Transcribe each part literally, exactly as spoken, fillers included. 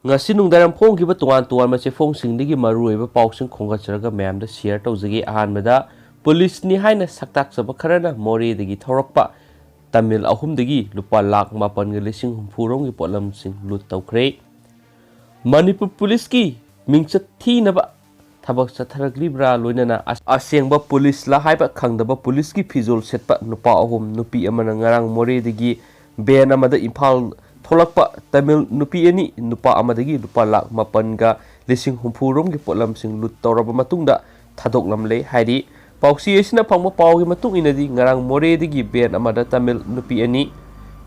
ꯉꯁꯤ ꯅꯨꯡꯗꯥꯡ ꯐꯣꯡꯈꯤꯕ ꯇꯣꯉꯥꯟ ꯇꯣꯉꯥꯟꯕ ꯆꯦꯐꯣꯡꯁꯤꯡꯗꯒꯤ ꯃꯔꯨꯑꯣꯏꯕ ꯄꯥꯎꯁꯤꯡ ꯈꯣꯝꯒꯠꯆꯔꯒ ꯃꯌꯥꯝꯗ ꯁꯤꯌꯔ ꯇꯧꯖꯒꯦ꯫ ꯑꯍꯥꯟꯕꯗ, ꯄꯨꯂꯤꯁꯅꯤ ꯍꯥꯏꯅ ꯁꯛꯇꯥꯛꯆꯕ ꯈꯔꯅ ꯃꯣꯔꯦꯗꯒꯤ ꯊꯧꯔꯛꯄ ꯇꯥꯃꯤꯜ ꯑꯍꯨꯝꯗꯒꯤ ꯂꯨꯄꯥ ꯂꯥꯈ ꯃꯥꯄꯟꯒ ꯂꯤꯁꯤꯡ ꯍꯨꯝꯐꯨ ꯔꯣꯝꯒꯤ ꯄꯣꯠꯂꯝꯁꯤꯡ ꯂꯨꯠ ꯇꯧꯈ꯭ꯔꯦ꯫ ꯃꯅꯤꯄꯨꯔ ꯄꯨꯂꯤꯁꯀꯤ ꯃꯤꯡꯆꯠ ꯊꯤꯅꯕ ꯊꯕꯛ ꯆꯠꯊꯔꯛꯂꯤꯕ꯭ꯔꯥ, ꯂꯣꯏꯅꯅ ꯑꯁ-, ꯑꯁꯦꯡꯕ ꯄꯨꯂꯤꯁꯂꯥ ꯍꯥꯏꯕ ꯈꯪꯗꯕ ꯄꯨꯂꯤꯁꯀꯤ ꯐꯤꯖꯣꯜ ꯁꯦꯠꯄ ꯅꯨꯄꯥ ꯑꯍꯨꯝ, ꯅꯨꯄꯤ ꯑꯃꯅ ꯉꯔꯥꯡ ꯃꯣꯔꯦꯗꯒꯤ ꯚꯦꯟ ꯑꯃꯗ ꯏꯝꯐꯥꯜ ꯊꯣꯛꯂꯛꯄ ꯇꯥꯃꯤꯜ ꯅꯨꯄꯤ ꯑꯅꯤ, ꯅꯨꯄꯥ ꯑꯃꯗꯒꯤ ꯂꯨꯄꯥ ꯂꯥꯈ ꯃꯥꯄꯟꯒ ꯂꯤꯁꯤꯡ ꯍꯨꯝꯐꯨ ꯔꯣꯝꯒꯤ ꯄꯣꯠꯂꯝꯁꯤꯡ ꯂꯨꯠ ꯇꯧꯔꯕ ꯃꯇꯨꯡꯗ ꯊꯥꯗꯣꯛꯂꯝꯂꯦ ꯍꯥꯏꯔꯤ꯫ ꯄꯥꯎꯆꯦ ꯑꯁꯤꯅ ꯐꯪꯕ ꯄꯥꯎꯒꯤ ꯃꯇꯨꯡ ꯏꯟꯅꯗꯤ, ꯉꯔꯥꯡ ꯃꯣꯔꯦꯗꯒꯤ ꯚꯦꯟ ꯑꯃꯗ ꯇꯥꯃꯤꯜ ꯅꯨꯄꯤ ꯑꯅꯤ,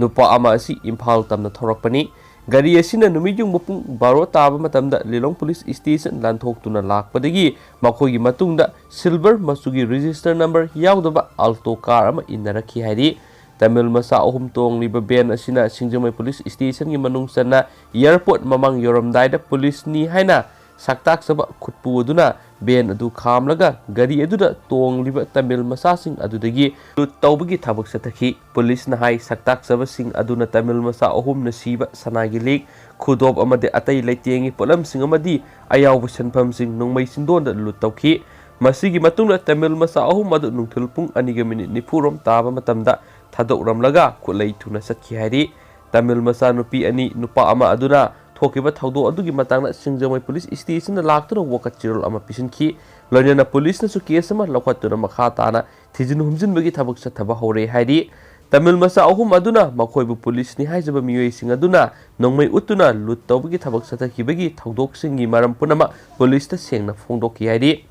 ꯅꯨꯄꯥ ꯑꯃ ꯑꯁꯤ ꯏꯝꯐꯥꯜ ꯇꯝꯅ ꯊꯧꯔꯛꯄꯅꯤ꯫ ꯒꯥꯔꯤ ꯑꯁꯤꯅ ꯅꯨꯃꯤꯠꯌꯨꯡꯕ ꯄꯨꯡ ꯕꯥꯔꯣ ꯇꯥꯕ ꯃꯇꯝꯗ ꯂꯤꯂꯣꯡ ꯄꯨꯂꯤꯁ ꯁ꯭ꯇꯦꯁꯟ ꯂꯥꯟꯊꯣꯛꯇꯨꯅ ꯂꯥꯛꯄꯗꯒꯤ ꯃꯈꯣꯏꯒꯤ ꯃꯇꯨꯡꯗ ꯁꯤꯜꯚꯔ ꯃꯆꯨꯒꯤ ꯔꯦꯖꯤꯁꯇꯔ ꯅꯝꯕꯔ ꯌꯥꯎꯗꯕ ꯑꯜꯇꯣ ꯀꯥꯔ ꯑꯃ ꯏꯟꯅꯔꯛꯈꯤ ꯍꯥꯏꯔꯤ꯫ ꯇꯥꯃꯤꯜ ꯃꯆꯥ ꯑꯍꯨꯝ ꯇꯣꯡꯂꯤꯕ ꯚꯦꯟ ꯑꯁꯤꯅ ꯁꯤꯡꯖꯃꯩ ꯄꯨꯂꯤꯁ ꯁ꯭ꯇꯦꯁꯟꯒꯤ ꯃꯅꯨꯡ ꯆꯟꯅ ꯑꯦꯌꯥꯔꯄꯣꯔꯠ ꯃꯃꯥꯡ ꯌꯧꯔꯝꯗꯥꯏꯗ ꯄꯨꯂꯤꯁꯅꯤ ꯍꯥꯏꯅ ꯁꯛꯇꯥꯛꯆꯕ ꯈꯨꯠꯄꯨ ꯑꯗꯨꯅ ꯚꯦꯟ ꯑꯗꯨ ꯈꯥꯝꯂꯒ ꯒꯥꯔꯤ ꯑꯗꯨꯗ ꯇꯣꯡꯂꯤꯕ ꯇꯥꯃꯤꯜ ꯃꯆꯥꯁꯤꯡ ꯑꯗꯨꯗꯒꯤ ꯂꯨꯠ ꯇꯧꯕꯒꯤ ꯊꯕꯛ ꯆꯠꯊꯈꯤ꯫ ꯄꯨꯂꯤꯁꯅ ꯍꯥꯏ, ꯁꯛꯇꯥꯛꯆꯕꯁꯤꯡ ꯑꯗꯨꯅ ꯇꯥꯃꯤꯜ ꯃꯆꯥ ꯑꯍꯨꯝꯅ ꯁꯤꯕ ꯁꯅꯥꯒꯤ ꯂꯤꯛ, ꯈꯨꯗꯣꯞ ꯑꯃꯗꯤ ꯑꯇꯩ ꯂꯩꯇꯦꯡꯒꯤ ꯄꯣꯠꯂꯝꯁꯤꯡ ꯑꯃꯗꯤ ꯑꯌꯥꯎꯕ ꯁꯦꯟꯐꯝꯁꯤꯡ ꯅꯣꯡꯃꯩ ꯆꯤꯟꯗꯣꯟꯗ ꯂꯨꯠ ꯇꯧꯈꯤ꯫ ꯃꯁꯤꯒꯤ ꯃꯇꯨꯡꯗ ꯇꯥꯃꯤꯜ ꯃꯆꯥ ꯑꯍꯨꯝ ꯑꯗꯨ ꯅꯨꯡꯊꯤꯜ ꯄꯨꯡ ꯑꯅꯤꯒ ꯃꯤꯅꯤꯠ ꯅꯤꯐꯨ ꯔꯣꯝ ꯇꯥꯕ ꯃꯇꯝꯗ ꯊꯥꯗꯣꯛꯔꯝꯂꯒ ꯈꯨꯠꯂꯩ ꯊꯨꯅ ꯆꯠꯈꯤ ꯍꯥꯏꯔꯤ꯫ ꯇꯥꯃꯤꯜ ꯃꯆꯥ ꯅꯨꯄꯤ ꯑꯅꯤ, ꯅꯨꯄꯥ ꯑꯃ ꯑꯗꯨꯅ ꯊꯣꯛꯈꯤꯕ ꯊꯧꯗꯣꯛ ꯑꯗꯨꯒꯤ ꯃꯇꯥꯡꯗ ꯁꯤꯡꯖꯃꯩ ꯄꯨꯂꯤꯁ ꯁ꯭ꯇꯦꯁꯟꯗ ꯂꯥꯛꯇꯨꯅ ꯋꯥꯀꯠ ꯆꯦꯔꯣꯜ ꯑꯃ ꯄꯤꯁꯤꯟꯈꯤ꯫ ꯂꯣꯏꯅꯅ ꯄꯨꯂꯤꯁꯅꯁꯨ ꯀꯦꯁ ꯑꯃ ꯂꯧꯈꯠꯇꯨꯅ ꯃꯈꯥ ꯇꯥꯅ ꯊꯤꯖꯤꯟ ꯍꯨꯝꯖꯤꯟꯕꯒꯤ ꯊꯕꯛ ꯆꯠꯊꯕ ꯍꯧꯔꯦ ꯍꯥꯏꯔꯤ꯫ ꯇꯥꯃꯤꯜ ꯃꯆꯥ ꯑꯍꯨꯝ ꯑꯗꯨꯅ ꯃꯈꯣꯏꯕꯨ ꯄꯨꯂꯤꯁꯅꯤ ꯍꯥꯏꯖꯕ ꯃꯤꯑꯣꯏꯁꯤꯡ ꯑꯗꯨꯅ ꯅꯣꯡꯃꯩ ꯎꯠꯇꯨꯅ ꯂꯨꯠ ꯇꯧꯕꯒꯤ ꯊꯕꯛ ꯆꯠꯊꯈꯤꯕꯒꯤ ꯊꯧꯗꯣꯛꯁꯤꯡꯒꯤ ꯃꯔꯝ ꯄꯨꯝꯅꯃꯛ ꯄꯨꯂꯤꯁꯇ ꯁꯦꯡꯅ ꯐꯣꯡꯗꯣꯛꯈꯤ ꯍꯥꯏꯔꯤ꯫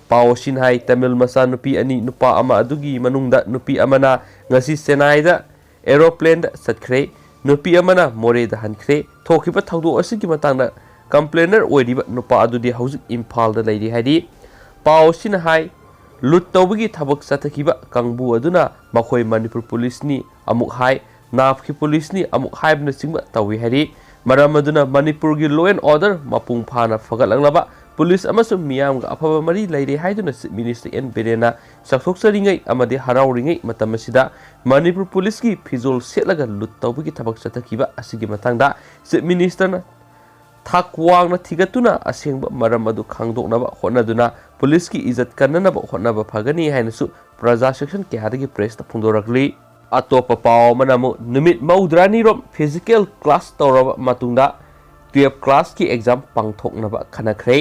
ꯄꯥꯎ ꯑꯁꯤꯅ ꯍꯥꯏ, ꯇꯥꯃꯤꯜ ꯃꯆꯥ ꯅꯨꯄꯤ ꯑꯅꯤ, ꯅꯨꯄꯥ ꯑꯃ ꯑꯗꯨꯒꯤ ꯃꯅꯨꯡꯗ ꯅꯨꯄꯤ ꯑꯃꯅ ꯉꯁꯤ ꯆꯦꯟꯅꯥꯏꯗ ꯑꯦꯔꯣꯄ꯭ꯂꯦꯟꯗ ꯆꯠꯈ꯭ꯔꯦ, ꯅꯨꯄꯤ ꯑꯃꯅ ꯃꯣꯔꯦꯗ ꯍꯟꯈ꯭ꯔꯦ꯫ ꯊꯣꯛꯈꯤꯕ ꯊꯧꯗꯣꯛ ꯑꯁꯤꯒꯤ ꯃꯇꯥꯡꯗ ꯀꯝꯄ꯭ꯂꯦꯅꯔ ꯑꯣꯏꯔꯤꯕ ꯅꯨꯄꯥ ꯑꯗꯨꯗꯤ ꯍꯧꯖꯤꯛ ꯏꯝꯐꯥꯜꯗ ꯂꯩꯔꯤ ꯍꯥꯏꯔꯤ꯫ ꯄꯥꯎ ꯑꯁꯤꯅ ꯍꯥꯏ, ꯂꯨꯠ ꯇꯧꯕꯒꯤ ꯊꯕꯛ ꯆꯠꯊꯈꯤꯕ ꯀꯥꯡꯕꯨ ꯑꯗꯨꯅ ꯃꯈꯣꯏ ꯃꯅꯤꯄꯨꯔ ꯄꯨꯂꯤꯁꯅꯤ ꯑꯃꯨꯛ ꯍꯥꯏ, ꯅꯥꯞꯀꯤ ꯄꯨꯂꯤꯁꯅꯤ ꯑꯃꯨꯛ ꯍꯥꯏꯕꯅꯆꯤꯡꯕ ꯇꯧꯏ ꯍꯥꯏꯔꯤ꯫ ꯃꯔꯝ ꯑꯗꯨꯅ ꯃꯅꯤꯄꯨꯔꯒꯤ law and order ꯃꯄꯨꯡ ꯐꯥꯅ ꯐꯒꯠꯂꯛꯅꯕ, ꯄꯨꯂꯤꯁ ꯑꯃꯁꯨꯡ ꯃꯤꯌꯥꯝꯒ ꯑꯐꯕ ꯃꯔꯤ ꯂꯩꯔꯦ ꯍꯥꯏꯗꯨꯅ ꯆꯤꯐ ꯃꯤꯅꯤꯁꯇꯔ ꯑꯦꯟ ꯕꯤꯔꯦꯟꯅ ꯆꯥꯎꯊꯣꯛꯆꯔꯤꯉꯩ ꯑꯃꯗꯤ ꯍꯔꯥꯎꯔꯤꯉꯩ ꯃꯇꯝ ꯑꯁꯤꯗ ꯃꯅꯤꯄꯨꯔ ꯄꯨꯂꯤꯁꯀꯤ ꯐꯤꯖꯣꯜ ꯁꯦꯠꯂꯒ ꯂꯨꯠ ꯇꯧꯕꯒꯤ ꯊꯕꯛ ꯆꯠꯊꯈꯤꯕ ꯑꯁꯤꯒꯤ ꯃꯇꯥꯡꯗ ꯆꯤꯐ ꯃꯤꯅꯤꯁꯇꯔꯅ ꯊꯥꯛ ꯋꯥꯡꯅ ꯊꯤꯒꯠꯇꯨꯅ ꯑꯁꯦꯡꯕ ꯃꯔꯝ ꯑꯗꯨ ꯈꯪꯗꯣꯛꯅꯕ ꯍꯣꯠꯅꯗꯨꯅ ꯄꯨꯂꯤꯁꯀꯤ ꯏꯖꯠ ꯀꯟꯅꯅꯕ ꯍꯣꯠꯅꯕ ꯐꯒꯅꯤ ꯍꯥꯏꯅꯁꯨ ꯄ꯭ꯔꯖꯥ ꯁꯦꯛꯁꯟ ꯀꯌꯥꯗꯒꯤ ꯄ꯭ꯔꯦꯁꯇ ꯐꯣꯡꯗꯣꯔꯛꯂꯤ꯫ ꯑꯇꯣꯞꯄ ꯄꯥꯎ ꯑꯃꯅ ꯑꯃꯨꯛ ꯅꯨꯃꯤꯠ ꯃꯧꯗ꯭ꯔꯥꯅꯤꯔꯣꯝ ꯐꯤꯖꯤꯀꯦꯜ ꯀ꯭ꯂꯥꯁ ꯇꯧꯔꯕ ꯃꯇꯨꯡꯗ ꯇꯨꯌꯦꯜꯐ ꯀ꯭ꯂꯥꯁꯀꯤ ꯑꯦꯛꯖꯥꯝ ꯄꯥꯡꯊꯣꯛꯅꯕ ꯈꯟꯅꯈ꯭ꯔꯦ꯫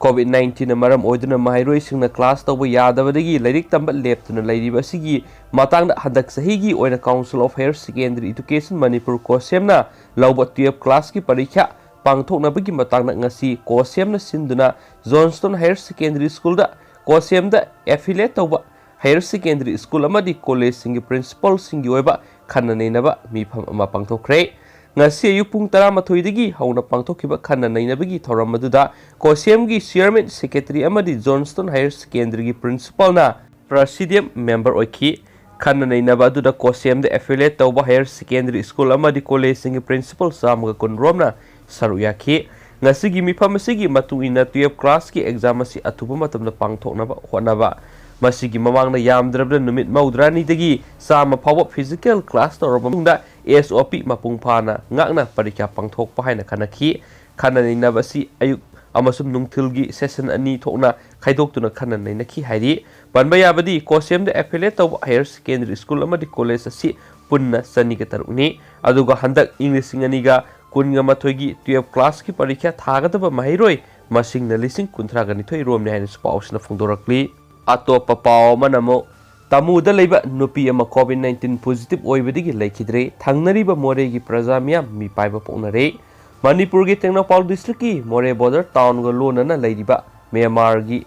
ꯀꯣꯚꯤꯗ ꯅꯥꯏꯟꯇꯤꯟꯅ ꯃꯔꯝ ꯑꯣꯏꯗꯨꯅ ꯃꯍꯩꯔꯣꯏꯁꯤꯡꯅ ꯀ꯭ꯂꯥꯁ ꯇꯧꯕ ꯌꯥꯗꯕꯗꯒꯤ ꯂꯥꯏꯔꯤꯛ ꯇꯝꯕ ꯂꯦꯞꯇꯨꯅ ꯂꯩꯔꯤꯕ ꯑꯁꯤꯒꯤ ꯃꯇꯥꯡꯗ ꯍꯟꯗꯛ ꯆꯍꯤꯒꯤ ꯑꯣꯏꯅ Council of Higher Secondary Education Manipur, ꯀꯣꯁꯦꯝꯅ ꯂꯧꯕ ꯇꯨꯌꯦꯜꯐ ꯀ꯭ꯂꯥꯁꯀꯤ ꯄꯔꯤꯈ꯭ꯌꯥ ꯄꯥꯡꯊꯣꯛꯅꯕꯒꯤ ꯃꯇꯥꯡꯗ ꯉꯁꯤ ꯀꯣꯁꯦꯝꯅ ꯁꯤꯟꯗꯨꯅ ꯖꯣꯟꯁꯇꯣꯟ ꯍꯥꯌꯔ ꯁꯦꯀꯦꯟꯗꯔꯤ ꯁ꯭ꯀꯨꯜꯗ ꯀꯣꯁꯦꯝꯗ ꯑꯦꯐꯤꯂꯦꯠ ꯇꯧꯕ ꯍꯥꯌꯔ ꯁꯦꯀꯦꯟꯗꯔꯤ ꯁ꯭ꯀꯨꯜ ꯑꯃꯗꯤ ꯀꯣꯂꯦꯖꯁꯤꯡꯒꯤ ꯄ꯭ꯔꯤꯟꯁꯤꯄꯥꯜꯁꯤꯡꯒꯤ ꯑꯣꯏꯕ ꯈꯟꯅ ꯅꯩꯅꯕ ꯃꯤꯐꯝ ꯑꯃ ꯄꯥꯡꯊꯣꯛꯈ꯭ꯔꯦ꯫ ꯉꯁꯤ ꯑꯌꯨꯛ ꯄꯨꯡ ꯇꯔꯥꯃꯥꯊꯣꯏꯗꯒꯤ ꯍꯧꯅ ꯄꯥꯡꯊꯣꯛꯈꯤꯕ ꯈꯟꯅ ꯅꯩꯅꯕꯒꯤ ꯊꯧꯔꯝ ꯑꯗꯨꯗ ꯀꯣꯁꯦꯝꯒꯤ ꯆꯤꯌꯔꯃꯦꯟ, ꯁꯦꯀ꯭ꯔꯦꯇꯔꯤ ꯑꯃꯗꯤ ꯖꯣꯟꯁꯇꯣꯟ ꯍꯥꯌꯔ ꯁꯦꯀꯦꯟꯗꯔꯤꯒꯤ ꯄ꯭ꯔꯤꯟꯁꯤꯄꯥꯜꯅ ꯄ꯭ꯔꯁꯤꯗꯤꯌꯝ ꯃꯦꯝꯕꯔ ꯑꯣꯏꯈꯤ꯫ ꯈꯟꯅ ꯅꯩꯅꯕ ꯑꯗꯨꯗ ꯀꯣꯁꯦꯝꯗ ꯑꯦꯐꯤꯂꯦꯠ ꯇꯧꯕ ꯍꯥꯌꯔ ꯁꯦꯀꯦꯟꯗꯔꯤ ꯁ꯭ꯀꯨꯜ ꯑꯃꯗꯤ ꯀꯣꯂꯦꯖꯁꯤꯡꯒꯤ ꯄ꯭ꯔꯤꯟꯁꯤꯄꯥꯜ ꯆꯥꯝꯃꯒ ꯀꯨꯟ ꯔꯣꯝꯅ ꯁꯔꯨꯛ ꯌꯥꯈꯤ꯫ ꯉꯁꯤꯒꯤ ꯃꯤꯐꯝ ꯑꯁꯤꯒꯤ ꯃꯇꯨꯡ ꯏꯟꯅ ꯇꯨꯌꯦꯜꯐ ꯀ꯭ꯂꯥꯁꯀꯤ ꯑꯦꯛꯖꯥꯝ ꯑꯁꯤ ꯑꯊꯨꯕ ꯃꯇꯝꯗ ꯄꯥꯡꯊꯣꯛꯅꯕ ꯍꯣꯠꯅꯕ, ꯃꯁꯤꯒꯤ ꯃꯃꯥꯡꯗ ꯌꯥꯝꯗ꯭ꯔꯕꯗ ꯅꯨꯃꯤꯠ ꯃꯧꯗ꯭ꯔꯥꯅꯤꯗꯒꯤ ꯆꯥꯝꯃ ꯐꯥꯎꯕ ꯐꯤꯖꯤꯀꯦꯜ ꯀ꯭ꯂꯥꯁ ꯇꯧꯔꯕ ꯃꯇꯨꯡꯗ ꯑꯦꯁ ꯑꯣ ꯄꯤ ꯃꯄꯨꯡ ꯐꯥꯅ ꯉꯥꯛꯅ ꯄꯔꯤꯈ꯭ꯌꯥ ꯄꯥꯡꯊꯣꯛꯄ ꯍꯥꯏꯅ ꯈꯟꯅꯈꯤ꯫ ꯈꯟꯅ ꯅꯩꯅꯕ ꯑꯁꯤ ꯑꯌꯨꯛ ꯑꯃꯁꯨꯡ ꯅꯨꯡꯊꯤꯜꯒꯤ ꯁꯦꯁꯟ ꯑꯅꯤ ꯊꯣꯛꯅ ꯈꯥꯏꯗꯣꯛꯇꯨꯅ ꯈꯟꯅ ꯅꯩꯅꯈꯤ ꯍꯥꯏꯔꯤ꯫ ꯄꯟꯕ ꯌꯥꯕꯗꯤ, ꯀꯣꯁꯦꯝꯗ ꯑꯦꯐꯤꯂꯦꯠ ꯇꯧꯕ ꯍꯥꯌꯔ ꯁꯦꯀꯦꯟꯗꯔꯤ ꯁ꯭ꯀꯨꯜ ꯑꯃꯗꯤ ꯀꯣꯂꯦꯖ ꯑꯁꯤ ꯄꯨꯟꯅ ꯆꯅꯤꯒ ꯇꯔꯨꯛꯅꯤ꯫ ꯑꯗꯨꯒ ꯍꯟꯗꯛ ꯏꯪ ꯂꯤꯁꯤꯡ ꯑꯅꯤꯒ ꯀꯨꯟꯒ ꯃꯥꯊꯣꯏꯒꯤ ꯇꯨꯌꯦꯜꯐ ꯀ꯭ꯂꯥꯁꯀꯤ ꯄꯔꯤꯈ꯭ꯌꯥ ꯊꯥꯒꯗꯕ ꯃꯍꯩꯔꯣꯏ ꯃꯁꯤꯡꯅ ꯂꯤꯁꯤꯡ ꯀꯨꯟꯊ꯭ꯔꯥꯒ ꯅꯤꯊꯣꯏ ꯔꯣꯝꯅꯤ ꯍꯥꯏꯅꯁꯨ ꯄꯥꯎꯁꯤꯅ ꯐꯣꯡꯗꯣꯔꯛꯂꯤ꯫ ꯑꯇꯣꯞꯄ ꯄꯥꯎ ꯑꯃꯅ ꯑꯃꯨꯛ, ꯇꯥꯃꯨꯗ ꯂꯩꯕ ꯅꯨꯄꯤ ꯑꯃ ꯀꯣꯚꯤꯗ ꯅꯥꯏꯟꯇꯤꯟ ꯄꯣꯖꯤꯇꯤꯚ ꯑꯣꯏꯕꯗꯒꯤ ꯂꯩꯈꯤꯗ꯭ꯔꯦ꯫ ꯊꯪꯅꯔꯤꯕ ꯃꯣꯔꯦꯒꯤ ꯄ꯭ꯔꯖꯥ ꯃꯤꯌꯥꯝ ꯃꯤꯄꯥꯏꯕ ꯄꯣꯛꯅꯔꯦ꯫ ꯃꯅꯤꯄꯨꯔꯒꯤ ꯇꯦꯡꯅꯧꯄꯥꯜ ꯗꯤꯁꯇ꯭ꯔꯤꯛꯀꯤ ꯃꯣꯔꯦ ꯕꯣꯔꯗꯔ ꯇꯥꯎꯟꯒ ꯂꯣꯟꯅꯅ ꯂꯩꯔꯤꯕ ꯃ꯭ꯌꯥꯟꯃꯥꯔꯒꯤ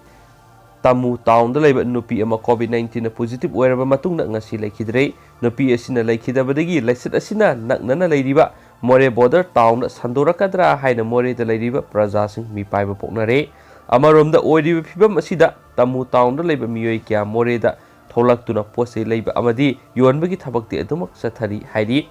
ꯇꯥꯃꯨ ꯇꯥꯎꯟꯗ ꯂꯩꯕ ꯅꯨꯄꯤ ꯑꯃ ꯀꯣꯚꯤꯗ ꯅꯥꯏꯟꯇꯤꯟꯅ ꯄꯣꯖꯤꯇꯤꯚ ꯑꯣꯏꯔꯕ ꯃꯇꯨꯡꯗ ꯉꯁꯤ ꯂꯩꯈꯤꯗ꯭ꯔꯦ꯫ ꯅꯨꯄꯤ ꯑꯁꯤꯅ ꯂꯩꯈꯤꯗꯕꯗꯒꯤ ꯂꯥꯏꯆꯠ ꯑꯁꯤꯅ ꯅꯛꯅꯅ ꯂꯩꯔꯤꯕ ꯃꯣꯔꯦ ꯕꯣꯔꯗꯔ ꯇꯥꯎꯟꯗ ꯁꯟꯗꯣꯔꯛꯀꯗ꯭ꯔꯥ ꯍꯥꯏꯅ ꯃꯣꯔꯦꯗ ꯂꯩꯔꯤꯕ ꯄ꯭ꯔꯖꯥꯁꯤꯡ ꯃꯤꯄꯥꯏꯕ ꯄꯣꯛꯅꯔꯦ꯫ ꯑꯃꯔꯣꯝꯗ, ꯑꯣꯏꯔꯤꯕ ꯐꯤꯕꯝ ꯑꯁꯤꯗ ꯇꯥꯃꯨ ꯇꯥꯎꯟꯗ ꯂꯩꯕ ꯃꯤꯑꯣꯏ ꯀꯌꯥ ꯃꯣꯔꯦꯗ ꯊꯣꯛꯂꯛꯇꯨꯅ ꯄꯣꯠ ꯆꯩ ꯂꯩꯕ ꯑꯃꯗꯤ ꯌꯣꯟꯕꯒꯤ ꯊꯕꯛꯇꯤ ꯑꯗꯨꯃꯛ ꯆꯠꯊꯔꯤ ꯍꯥꯏꯔꯤ꯫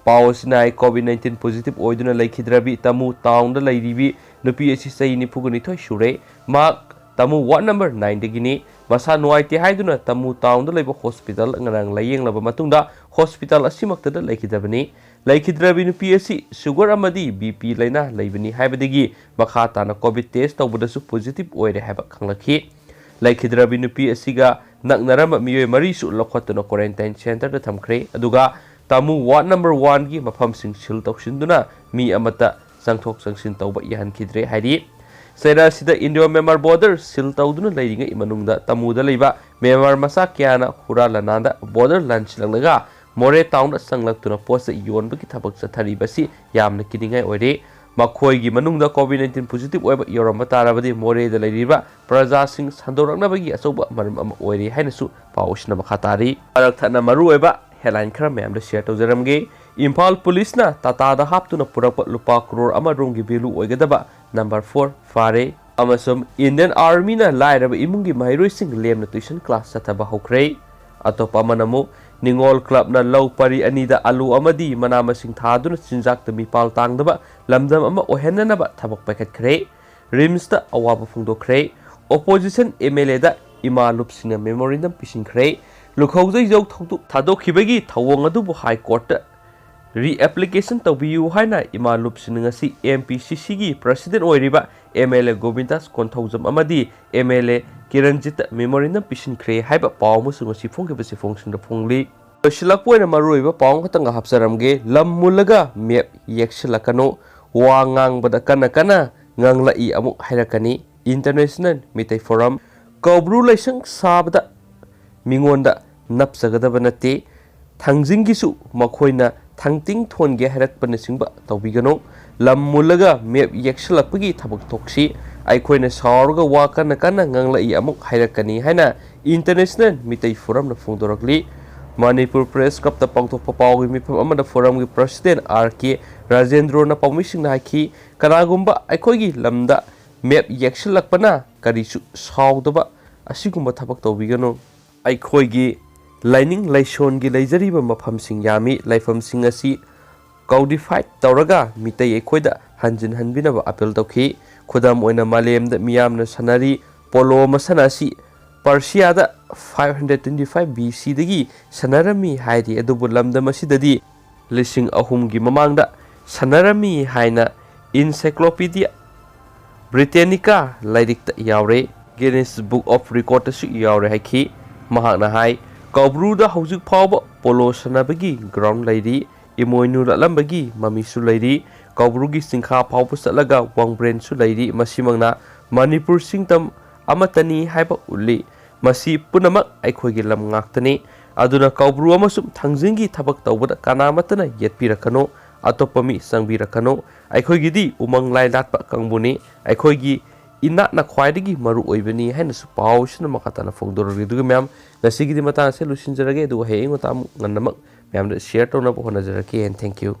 ꯄꯥꯎ ꯑꯁꯤꯅ ꯍꯥꯏ, ꯀꯣꯚꯤꯗ ꯅꯥꯏꯟꯇꯤꯟ ꯄꯣꯖꯤꯇꯤꯚ ꯑꯣꯏꯗꯨꯅ ꯂꯩꯈꯤꯗ꯭ꯔꯕꯤ ꯇꯥꯃꯨ ꯇꯥꯎꯟꯗ ꯂꯩꯔꯤꯕꯤ ꯅꯨꯄꯤ ꯑꯁꯤ ꯆꯍꯤ ꯅꯤꯐꯨꯒ ꯅꯤꯊꯣꯏ ꯁꯨꯔꯦ꯫ ꯃꯍꯥꯛ ꯇꯥꯃꯨ ꯋꯥꯔꯗ ꯅꯝꯕꯔ ꯅꯥꯏꯟ ꯗꯒꯤꯅꯤ꯫ ꯃꯁꯥ ꯅꯨꯡꯉꯥꯏꯇꯦ ꯍꯥꯏꯗꯨꯅ ꯇꯃꯨ ꯇꯥꯎꯟꯗ ꯂꯩꯕ ꯍꯣꯁꯄꯤꯇꯥꯜ ꯉꯔꯥꯡ ꯂꯥꯌꯦꯡꯂꯕ ꯃꯇꯨꯡꯗ ꯍꯣꯁꯄꯤꯇꯥꯜ ꯑꯁꯤꯃꯛꯇꯗ ꯂꯩꯈꯤꯗꯕꯅꯤ꯫ ꯂꯩꯈꯤꯗ꯭ꯔꯕꯤ ꯅꯨꯄꯤ ꯑꯁꯤ ꯁꯨꯒꯔ ꯑꯃꯗꯤ ꯕꯤ ꯄꯤ ꯂꯥꯏꯅꯥ ꯂꯩꯕꯅꯤ ꯍꯥꯏꯕꯗꯒꯤ ꯃꯈꯥ ꯇꯥꯅ ꯀꯣꯚꯤꯗ ꯇꯦꯁ ꯇꯧꯕꯗꯁꯨ ꯄꯣꯖꯤꯇꯤꯚ ꯑꯣꯏꯔꯦ ꯍꯥꯏꯕ ꯈꯪꯂꯛꯈꯤ꯫ ꯂꯩꯈꯤꯗ꯭ꯔꯕꯤ ꯅꯨꯄꯤ ꯑꯁꯤꯒ ꯅꯛꯅꯔꯝꯕ ꯃꯤꯑꯣꯏ ꯃꯔꯤꯁꯨ ꯂꯧꯈꯠꯇꯨꯅ ꯀ꯭ꯋꯥꯔꯦꯟꯇꯥꯏꯟ ꯁꯦꯟꯇꯔꯗ ꯊꯝꯈ꯭ꯔꯦ꯫ ꯑꯗꯨꯒ ꯇꯥꯃꯨ ꯋꯥꯔꯗ ꯅꯝꯕꯔ ꯋꯥꯟꯒꯤ ꯃꯐꯝꯁꯤꯡ ꯁꯤꯜ ꯇꯧꯁꯤꯟꯗꯨꯅ ꯃꯤ ꯑꯃꯠꯇ ꯆꯪꯊꯣꯛ ꯆꯪꯁꯤꯟ ꯇꯧꯕ ꯌꯥꯍꯟꯈꯤꯗ꯭ꯔꯦ ꯍꯥꯏꯔꯤ꯫ ꯆꯩꯔꯥꯁꯤꯗ ꯏꯟꯗꯤꯌꯣ ꯃ꯭ꯌꯥꯟꯃꯥꯔ ꯕꯣꯔꯗꯔ ꯁꯤꯜ ꯇꯧꯗꯨꯅ ꯂꯩꯔꯤꯉꯩ ꯃꯅꯨꯡꯗ ꯇꯥꯃꯨꯗ ꯂꯩꯕ ꯃ꯭ꯌꯥꯟꯃꯥꯔ ꯃꯆꯥ ꯀꯌꯥꯅ ꯍꯨꯔꯥꯟ ꯂꯥꯟꯅꯥꯟꯗ ꯕꯣꯔꯗꯔ ꯂꯥꯟꯁꯤꯜꯂꯛꯂꯒ ꯃꯣꯔꯦ ꯇꯥꯎꯟꯗ ꯆꯪꯂꯛꯇꯨꯅ ꯄꯣꯠ ꯆꯩ ꯌꯣꯟꯕꯒꯤ ꯊꯕꯛ ꯆꯠꯊꯔꯤꯕꯁꯤ ꯌꯥꯝꯅ ꯀꯤꯅꯤꯡꯉꯥꯏ ꯑꯣꯏꯔꯦ꯫ ꯃꯈꯣꯏꯒꯤ ꯃꯅꯨꯡꯗ ꯀꯣꯚꯤꯗ ꯅꯥꯏꯟꯇꯤꯟ ꯄꯣꯖꯤꯇꯤꯚ ꯑꯣꯏꯕ ꯌꯥꯎꯔꯝꯕ ꯇꯥꯔꯕꯗꯤ ꯃꯣꯔꯦꯗ ꯂꯩꯔꯤꯕ ꯄ꯭ꯔꯖꯥꯁꯤꯡ ꯁꯟꯗꯣꯔꯛꯅꯕꯒꯤ ꯑꯆꯧꯕ ꯃꯔꯝ ꯑꯃ ꯑꯣꯏꯔꯦ ꯍꯥꯏꯅꯁꯨ ꯄꯥꯎ ꯑꯁꯤꯅ ꯃꯈꯥ ꯇꯥꯔꯤ꯫ ꯃꯔꯛ ꯊꯠꯅ ꯃꯔꯨꯑꯣꯏꯕ ꯍꯦꯗꯂꯥꯏꯟ ꯈꯔ ꯃꯌꯥꯝꯗ ꯁꯤꯌꯔ ꯇꯧꯖꯔꯝꯒꯦ꯫ ꯏꯝꯐꯥꯜ ꯄꯨꯂꯤꯁꯅ ꯇꯥꯇꯥꯗ ꯍꯥꯞꯇꯨꯅ ꯄꯨꯔꯛꯄ ꯂꯨꯄꯥ ꯀ꯭ꯔꯣꯔ ꯑꯃ ꯔꯣꯝꯒꯤ ꯚꯦꯂꯨ ꯑꯣꯏꯒꯗꯕ ꯅꯝꯕꯔ ꯐꯣꯔ ꯐꯥꯔꯦ꯫ ꯑꯃꯁꯨꯡ ꯏꯟꯗꯤꯌꯟ ꯑꯥꯔꯃꯤꯅ ꯂꯥꯏꯔꯕ ꯏꯃꯨꯡꯒꯤ ꯃꯍꯩꯔꯣꯏꯁꯤꯡ ꯂꯦꯝꯅ ꯇ꯭ꯌꯨꯁꯟ ꯀ꯭ꯂꯥꯁ ꯆꯠꯊꯕ ꯍꯧꯈ꯭ꯔꯦ꯫ ꯑꯇꯣꯞꯄ ꯑꯃꯅ ꯑꯃꯨꯛ ꯅꯤꯉꯣꯜ ꯀ꯭ꯂꯕꯅ ꯂꯧ ꯄꯔꯤ ꯑꯅꯤꯗ ꯑꯂꯨ ꯑꯃꯗꯤ ꯃꯅꯥ ꯃꯁꯤꯡ ꯊꯥꯗꯨꯅ ꯆꯤꯟꯖꯥꯛꯇ ꯃꯤꯄꯥꯜ ꯇꯥꯡꯗꯕ ꯂꯝꯗꯝ ꯑꯃ ꯑꯣꯏꯍꯟꯅꯅꯕ ꯊꯕꯛ ꯄꯥꯏꯈꯠꯈ꯭ꯔꯦ꯫ ꯔꯤꯝꯁꯇ ꯑꯋꯥꯕ ꯐꯣꯡꯗꯣꯛꯈ꯭ꯔꯦ꯫ ꯑꯣꯄꯣꯖꯤꯁꯟ ꯑꯦꯝ ꯑꯦꯜ ꯑꯦꯗ ꯏꯃꯥ ꯂꯨꯞꯁꯤꯡꯅ ꯃꯦꯃꯣꯔꯦꯟꯗꯝ ꯄꯤꯁꯤꯟꯈ꯭ꯔꯦ꯫ ꯂꯨꯈꯧꯖꯩꯖꯧ ꯊꯧꯗꯣꯛ ꯊꯥꯗꯣꯛꯈꯤꯕꯒꯤ ꯊꯧꯑꯣꯡ ꯑꯗꯨꯕꯨ ꯍꯥꯏ ꯀꯣꯔꯠꯇ ꯔꯤꯑꯦꯄ꯭ꯂꯤꯀꯦꯁꯟ ꯇꯧꯕꯤꯌꯨ ꯍꯥꯏꯅ ꯏꯃꯥ ꯂꯨꯞꯁꯤꯡꯅ ꯉꯁꯤ ꯑꯦꯝ ꯄꯤ ꯁꯤ ꯁꯤꯒꯤ ꯄ꯭ꯔꯁꯤꯗꯦꯟ ꯑꯣꯏꯔꯤꯕ ꯑꯦꯝ ꯑꯦꯜ ꯑꯦ ꯒꯣꯕꯤꯟꯗꯥꯁ ꯀꯣꯟꯊꯧꯖꯝ ꯑꯃꯗꯤ ꯑꯦꯝ ꯑꯦꯜ ꯑꯦ ꯀꯤꯔꯟꯖꯤꯠꯇ ꯃꯦꯃꯣꯔꯦꯟꯗꯝ ꯄꯤꯁꯤꯟꯈ꯭ꯔꯦ ꯍꯥꯏꯕ ꯄꯥꯎ ꯑꯃꯁꯨ ꯉꯁꯤ ꯐꯣꯡꯈꯤꯕꯁꯤ ꯐꯣꯡꯁꯤꯡꯗ ꯐꯣꯡꯂꯤ꯫ ꯂꯣꯏꯁꯤꯜꯂꯛꯄ ꯑꯣꯏꯅ ꯃꯔꯨꯑꯣꯏꯕ ꯄꯥꯎ ꯑꯃꯈꯛꯇꯪꯒ ꯍꯥꯞꯆꯔꯝꯒꯦ꯫ ꯂꯝ ꯃꯨꯜꯂꯒ ꯃꯦꯞ ꯌꯦꯛꯁꯤꯜꯂꯛꯀꯅꯨ꯫ ꯋꯥ ꯉꯥꯡꯕꯗ ꯀꯟꯅ ꯀꯟꯅ ꯉꯥꯡꯂꯛꯏ ꯑꯃꯨꯛ ꯍꯥꯏꯔꯛꯀꯅꯤ꯫ International Meitei form. ꯀꯧꯕ꯭ꯔꯨ ꯂꯥꯏꯁꯪ ꯁꯥꯕꯗ ꯃꯤꯉꯣꯟꯗ ꯅꯞꯆꯒꯗꯕ ꯅꯠꯇꯦ꯫ ꯊꯥꯡꯖꯤꯡꯒꯤꯁꯨ ꯃꯈꯣꯏꯅ ꯊꯥꯡꯇꯤꯡ ꯊꯣꯟꯒꯦ ꯍꯥꯏꯔꯛꯄꯅꯆꯤꯡꯕ ꯇꯧꯕꯤꯒꯅꯨ꯫ ꯂꯝ ꯃꯨꯜꯂꯒ ꯃꯦꯞ ꯌꯦꯛꯁꯤꯜꯂꯛꯄꯒꯤ ꯊꯕꯛ ꯊꯣꯛꯁꯤ꯫ ꯑꯩꯈꯣꯏꯅ ꯁꯥꯎꯔꯒ ꯋꯥ ꯀꯟꯅ ꯀꯟꯅ ꯉꯥꯡꯂꯛꯏ ꯑꯃꯨꯛ ꯍꯥꯏꯔꯛꯀꯅꯤ ꯍꯥꯏꯅ ꯏꯟꯇꯔꯅꯦꯁꯅꯦꯜ ꯃꯤꯇꯩ ꯐꯣꯔꯝꯅ ꯐꯣꯡꯗꯣꯔꯛꯂꯤ꯫ ꯃꯅꯤꯄꯨꯔ ꯄ꯭ꯔꯦꯁ ꯀ꯭ꯂꯕꯇ ꯄꯥꯡꯊꯣꯛꯄ ꯄꯥꯎꯒꯤ ꯃꯤꯐꯝ ꯑꯃꯗ ꯐꯣꯔꯝꯒꯤ ꯄ꯭ꯔꯁꯤꯗꯦꯟ ꯑꯥꯔ ꯀꯦ ꯔꯥꯖꯦꯟꯗ꯭ꯔꯣꯅ ꯄꯥꯎꯃꯤꯁꯤꯡꯗ ꯍꯥꯏꯈꯤ, ꯀꯅꯥꯒꯨꯝꯕ ꯑꯩꯈꯣꯏꯒꯤ ꯂꯝꯗ ꯃꯦꯞ ꯌꯦꯛꯁꯤꯜꯂꯛꯄꯅ ꯀꯔꯤꯁꯨ ꯁꯥꯎꯗꯕ ꯑꯁꯤꯒꯨꯝꯕ ꯊꯕꯛ ꯇꯧꯕꯤꯒꯅꯨ꯫ ꯑꯩꯈꯣꯏꯒꯤ ꯂꯥꯏꯅꯤꯡ ꯂꯥꯏꯁꯣꯟꯒꯤ ꯂꯩꯖꯔꯤꯕ ꯃꯐꯝꯁꯤꯡ ꯌꯥꯝꯃꯤ꯫ ꯂꯥꯏꯐꯝꯁꯤꯡ ꯑꯁꯤ ꯀꯣꯗꯤꯐꯥꯏꯠ ꯇꯧꯔꯒ ꯃꯤꯇꯩ ꯑꯩꯈꯣꯏꯗ ꯍꯟꯖꯤꯟ ꯍꯟꯕꯤꯅꯕ ꯑꯥꯄꯤꯜ ꯇꯧꯈꯤ꯫ ꯈꯨꯗꯝ ꯑꯣꯏꯅ ꯃꯥꯂꯦꯝꯗ ꯃꯤꯌꯥꯝꯅ ꯁꯥꯟꯅꯔꯤ ꯄꯣꯂꯣ ꯃꯁꯥꯟꯅ ꯑꯁꯤ ꯄꯔꯁꯤꯌꯥꯗ five hundred twenty five B C ꯗꯒꯤ ꯁꯥꯟꯅꯔꯝꯃꯤ ꯍꯥꯏꯔꯤ꯫ ꯑꯗꯨꯕꯨ ꯂꯝꯗꯝ ꯑꯁꯤꯗꯗꯤ ꯂꯤꯁꯤꯡ ꯑꯍꯨꯝꯒꯤ ꯃꯃꯥꯡꯗ ꯁꯥꯟꯅꯔꯝꯃꯤ ꯍꯥꯏꯅ Encyclopedia Britannica ꯂꯥꯏꯔꯤꯛꯇ ꯌꯥꯎꯔꯦ꯫ Guinness Book of Recordꯇꯁꯨ ꯌꯥꯎꯔꯦ ꯍꯥꯏꯈꯤ꯫ ꯃꯍꯥꯛꯅ ꯍꯥꯏ, ꯀꯧꯕ꯭ꯔꯨꯗ ꯍꯧꯖꯤꯛ ꯐꯥꯎꯕ ꯄꯣꯂꯣ ꯁꯥꯟꯅꯕꯒꯤ ground ꯂꯩꯔꯤ, ꯏꯃꯣꯏꯅꯨ ꯂꯥꯠꯂꯝꯕꯒꯤ ꯃꯃꯤꯁꯨ ꯂꯩꯔꯤ, ꯀꯧꯕ꯭ꯔꯨꯒꯤ ꯆꯤꯡꯈꯥ ꯐꯥꯎꯕ ꯆꯠꯂꯒ ꯋꯥꯡꯕ꯭ꯔꯦꯟꯁꯨ ꯂꯩꯔꯤ꯫ ꯃꯁꯤꯃꯛꯅ ꯃꯅꯤꯄꯨꯔ ꯆꯤꯡꯇꯝ ꯑꯃꯠꯇꯅꯤ ꯍꯥꯏꯕ ꯎꯠꯂꯤ꯫ ꯃꯁꯤ ꯄꯨꯝꯅꯃꯛ ꯑꯩꯈꯣꯏꯒꯤ ꯂꯝ ꯉꯥꯛꯇꯅꯤ꯫ ꯑꯗꯨꯅ ꯀꯧꯕ꯭ꯔꯨ ꯑꯃꯁꯨꯡ ꯊꯥꯡꯖꯤꯡꯒꯤ ꯊꯕꯛ ꯇꯧꯕꯗ ꯀꯅꯥꯃꯠꯇꯅ ꯌꯦꯠꯄꯤꯔꯛꯀꯅꯨ, ꯑꯇꯣꯞꯄ ꯃꯤ ꯆꯪꯕꯤꯔꯛꯀꯅꯨ꯫ ꯑꯩꯈꯣꯏꯒꯤꯗꯤ ꯎꯃꯪ ꯂꯥꯏ ꯂꯥꯠꯄ ꯀꯥꯡꯕꯨꯅꯤ꯫ ꯑꯩꯈꯣꯏꯒꯤ ꯏꯅꯥꯠꯅ ꯈ꯭ꯋꯥꯏꯗꯒꯤ ꯃꯔꯨ ꯑꯣꯏꯕꯅꯤ ꯍꯥꯏꯅꯁꯨ ꯄꯥꯎꯁꯤꯅ ꯃꯈꯥ ꯇꯥꯅ ꯐꯣꯡꯗꯣꯔꯛꯂꯤ꯫ ꯑꯗꯨꯒ ꯃꯌꯥꯝ, ꯉꯁꯤꯒꯤꯗꯤ ꯃꯇꯥꯡ ꯑꯁꯤꯗ ꯂꯣꯏꯁꯤꯟꯖꯔꯒꯦ꯫ ꯑꯗꯨꯒ ꯍꯌꯦꯡ ꯑꯌꯨꯛ ꯉꯟꯇꯥ ꯑꯃꯨꯛ ꯉꯟꯅꯃꯛ ꯃꯌꯥꯝꯗ share ꯇꯧꯅꯕ ꯍꯣꯠꯅꯖꯔꯛꯀꯦ꯫ And thank you꯫